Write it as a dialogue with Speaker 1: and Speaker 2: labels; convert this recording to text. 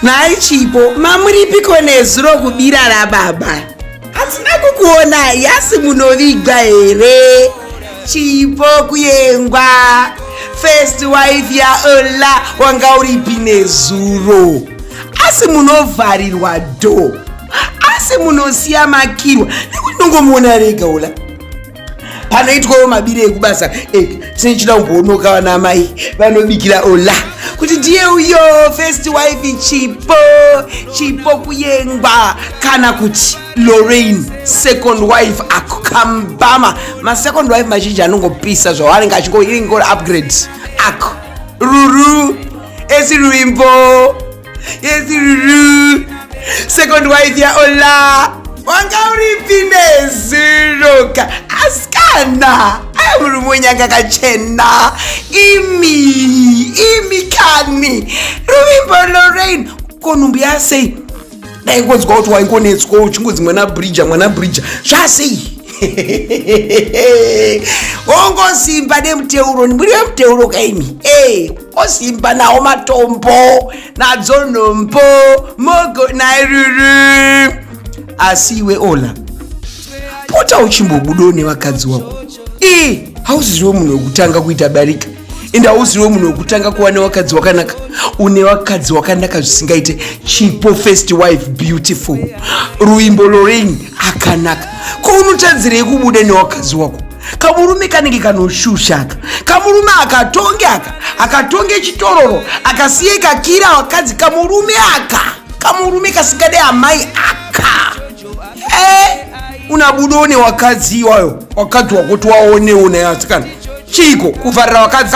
Speaker 1: Nhai Chipo, mamuripiko nezuro kubira rababa? Hatina kukuona yasi munovigwa here? Chipo kuyengwa. First wife yaOla wanga uripi nezuro? Asi munovharirwa do. Asi munosiya makirwa nekuti nongomuona rega Ola. Panoitwawo mabire ekubasa eh, tinochida kumbonoka vana mai vanobikira Ola kuti ndiye uyo first wife Chipo, Chipo kuyengwa, kana kuti Lorraine second wife akukambama. Masecond wife mazhinji anongopisa zvavanenge achingoingori upgrade ako Ruru esi Ruvimbo esi Ruru second wife yaOla wanga uripi nezuroka asikana aya murume wenyanga akachena imi imi kani Ruvimbo Lorraine konumbi yasei daingonzwa kuti waingonetswa uchingonzi mwana Bridger mwana Bridger zvasei ongosimba nemuteuro muri wemuteuro kaimi e osimba nawo matombo nadzo nhombo mogo nairuru. Asi iwe Ola, pota uchimbobudawo nevakadzi wako. E hauziwe munhu wekutanga kuita barika, ende hauziwe munhu wekutanga kuva nevakadzi wakanaka. Une vakadzi wakanaka zvisingaite. Chipo first wife beautiful, Ruvimbo Lorraine akanaka. Ko unotadzirei kubuda nevakadzi wako? Kamurume kanenge kanoshusha aka, kamurume akatonge aka, akatonge chitororo, akasiye kakira vakadzi. Kamurume aka, kamurume kasingade amai aka. E unabudawo nevakadzi iwayo, wakadzi wakuti waonewo naye. Asikana, chiko kuvharira vakadzi?